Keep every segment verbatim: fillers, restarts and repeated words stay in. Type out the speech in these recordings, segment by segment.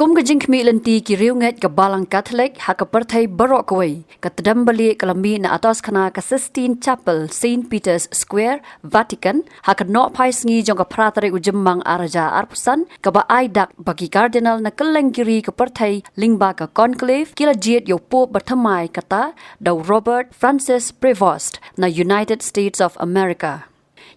Kum ka jingkhmih lynti ki riewngeit ka Balang Katholik ha ka pyrthei baroh kawei, ka tdem balieh ka la mih na Atoskhana ka Sistine Chapel, Saint Peter's Square, Vatican, ha ka nohphai sngi jong ka phra tarik u Jymmang ar hajar arphew san, kaba ai dak ba ki Cardinal na kylleng ki ri ka pyrthei lyngba ka Conclave ki la jied ïa u Pope bathymmai, kata da u Robert Francis Prevost na United States of America.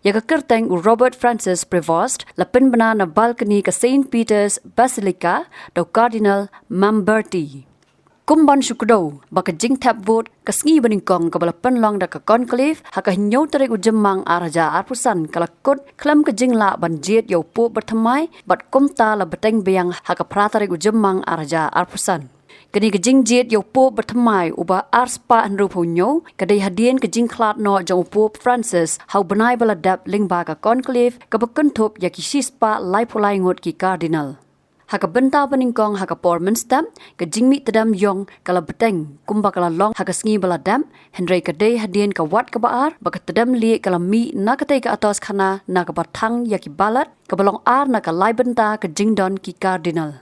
Ïa ka kyrteng u Robert Francis Prevost la pynbna na balcony ka Saint Peter's Basilica da u Cardinal Lamberti. Kum ban shu kdew ba ka jingthep vote ka sngi banyngkong kaba la pynlong da ka Conclave ha ka hynñiew tarik u Jymmang ar hajar arphew san ka la kut khlem ka jinglah ban jied ïa u Pope bathymmai, bad kumta la bteng biang ha ka phra tarik u Jymmang ar hajar arphew san. Kane ka jingjied ïa u Pope bathymmai uba ar spah hynriewphew hynñiew ka dei hadien ka jingkhlad noh jong u Pope Francis ha u bnai ba la dep lyngba ka Conclave kaba kynthup ïa ki shispah laiphew lai ngut ki Cardinal. Ha ka bynta banyngkong ha ka por mynstep, ka jingmih tdem ïong ka la bteng kumba ka la long ha ka sngi ba la dep, hynrei ka dei hadien ka wat kaba ar ba ka tdem lieh ka la mih na katei ka Atoskhana na kaba thang ïa ki ballot, kaba long ar na ka lai bynta ka jingdon ki Cardinal.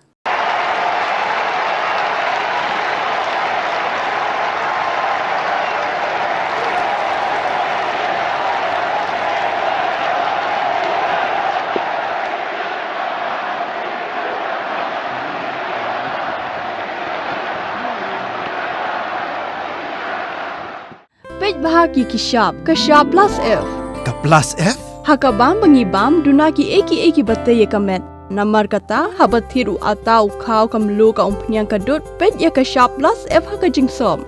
Peit bha ki ki shap, ka shap plus F. Ka plus F? Ha ka bam ba ngi bam, duna ki ei ki ei kiba tei ïa ka met. Namar kata, haba thied u atta u khaw ka mluh ka umphniang ka dud, peit ïa ka shap plus F ha ka jingsop.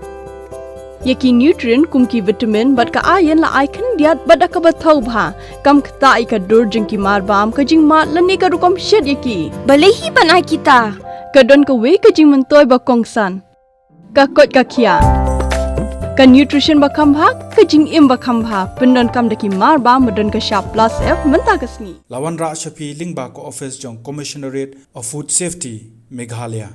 Ïa ki nutrient kum ki vitamin bad ka iron la ai khyndiat bad da kaba thaw bha. Kam ktah ïa ka dur jong ki marbam, ka jingmad lane ka rukom shet ïa ki. Balei hi ban ai kita? Ka don kawei ka jingmyntoi ba kongsan. Ka koit ka khiah. Ka nutrition ba kham bha, ka jingim ba kham bha. Pyndonkam da ki marbam ba don ka shap plus F mynta ka sngi. La wanrah sha phi lyngba ka office jong Commissionerate of Food Safety, Meghalaya.